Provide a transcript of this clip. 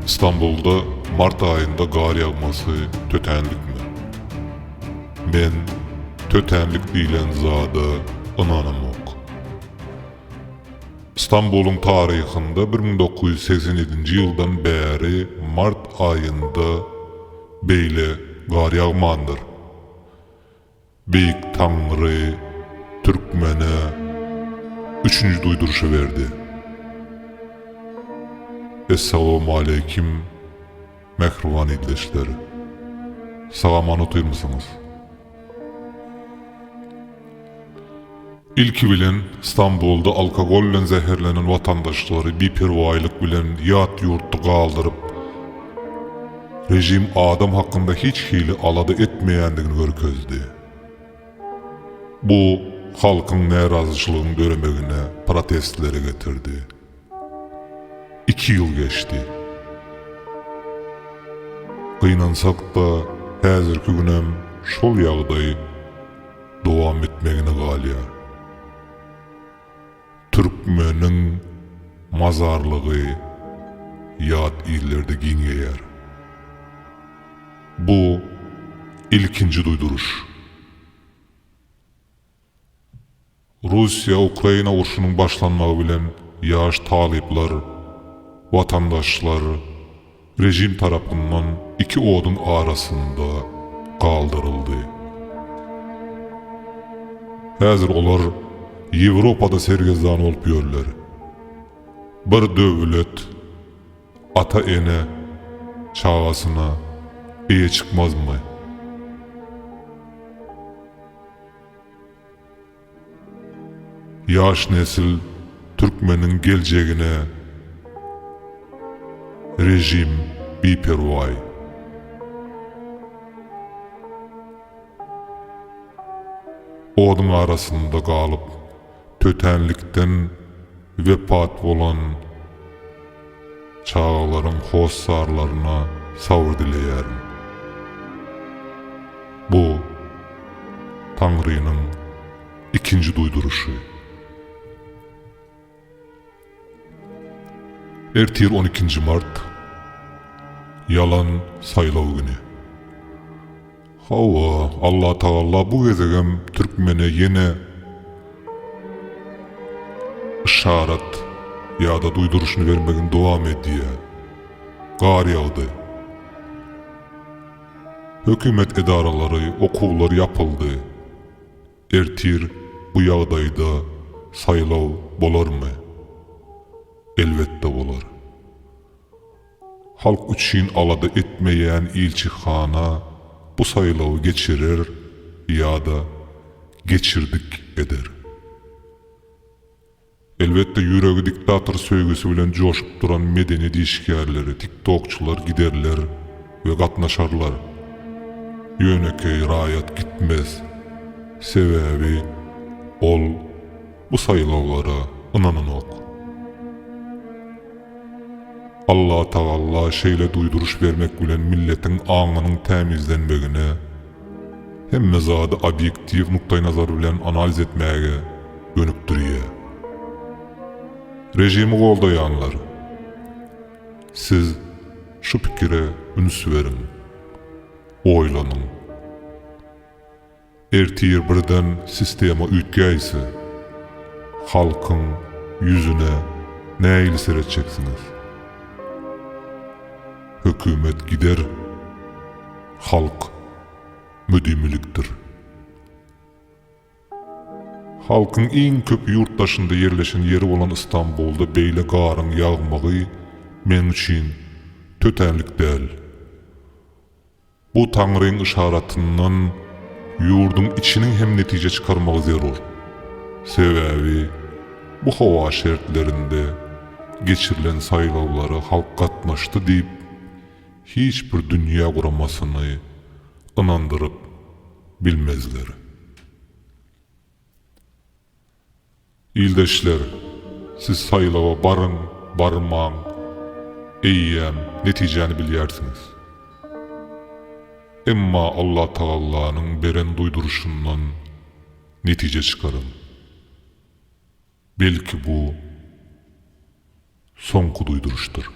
Stambulda mart aýynda gar ýagmasy tötänlikmi? Men tötänlik diýlen zada ynanamok. Stambulyň taryhynda 1987-nji ýyldan bäri mart aýynda beýle gar ýagmandyr. Beýik Taňry türkmene üçünji duýduryşy berdi. Essalawmaleýkim mähriban ildeşler. Sag-aman otyrmysyňyz? Ilki bilen Stambulda alkogol bilen zäherlenen watandaşlary biperwaýlyk bilen ýat ýurtda galdyryp, režim adam hakynda hiç hili alada etmeýändigini görkezdi. Bu halkyň närazyçylygyň döremegine, protestlere getirdi. Iki ýyl geçdi. Gynansak-da, häzirki günem şol ýagdaý dowam etmegine galýar. Türkmeniň mazarlygy ýat illerde giňeýär. Bu ilkinji duýduryş. Russiýa-Ukraina urşunyň başlanmagy bilen ýaş talyplar, watandaşlar režim tarapyndan iki oduň arasynda galdyryldy. Häzir olar Ýewropada sergezdan bolup ýörler. Bir döwlet ata-ene çagasyna eýe çykmazmy? Ýaş nesil türkmeniň geljegine režim biperwaý. Oduň arasynda galyp tötänlikden wepat bolan çagalaryň hossarlaryna sabyr dileýärin. Bu Taňrynyň ikinji duýduryşy. Ertir on ikinji mart, ýalan saýlaw güni. Hawa, Allatagalla bu gezegem türkmene ýene yşarat ýa-da duýduryşyny bermegini dowam edýär. Gar ýagdy. Hökümet edaralary, okuwlar ýapyldy. Ertir bu ýagdaýda saýlaw bolarmy? Elbetde bolar. Halk üçin alada etmeýän ilçihana bu saýlawy geçirer ýa-da geçirdik eder. Elbetde ýüregi diktator söýgüsi bilen joşup duran medeniýet işgärleri, tiktokçylar giderler we gatnaşarlar. Ýönekeý raýat gitmez. Sebäbi ol bu saýlawlara ynananok. Allatagalla şeýle duýduryş bermek bilen milletiň aňynyň tämizlenmegine, hemme zady obýektiw nukdaýnazar bilen analiz etmäge gönükdirýär. Režimi goldaýanlar, siz şu pikire üns beriň, oýlanyň. Ertir birden sistema üýtgäýse, halkyň ýüzüne nähili seretjeksiňiz? Hökümet gider, halk müdimilikdir. Halkyň iň köp ýurt daşynda ýerleşen ýeri bolan Istanbulda beýle garyň ýagmagy meň üçin tötänlik däl. Bu Taňryň yşaratyndan ýurduň içiniň hem netije çykarmagy zerur. Sebäbi bu howa şertlerinde geçirilen saýlawlara halk gatnaşdy diýip hiç bir dünýä guramasyny ynandyryp bilmezler. Ildeşler, siz saýlawa baryň, barmaň, eýýäm netijäni bilýärsiňiz. Emma Allatagallanyň beren duýduryşyndan netije çykaryň. Belki bu soňky duýduryşdyr.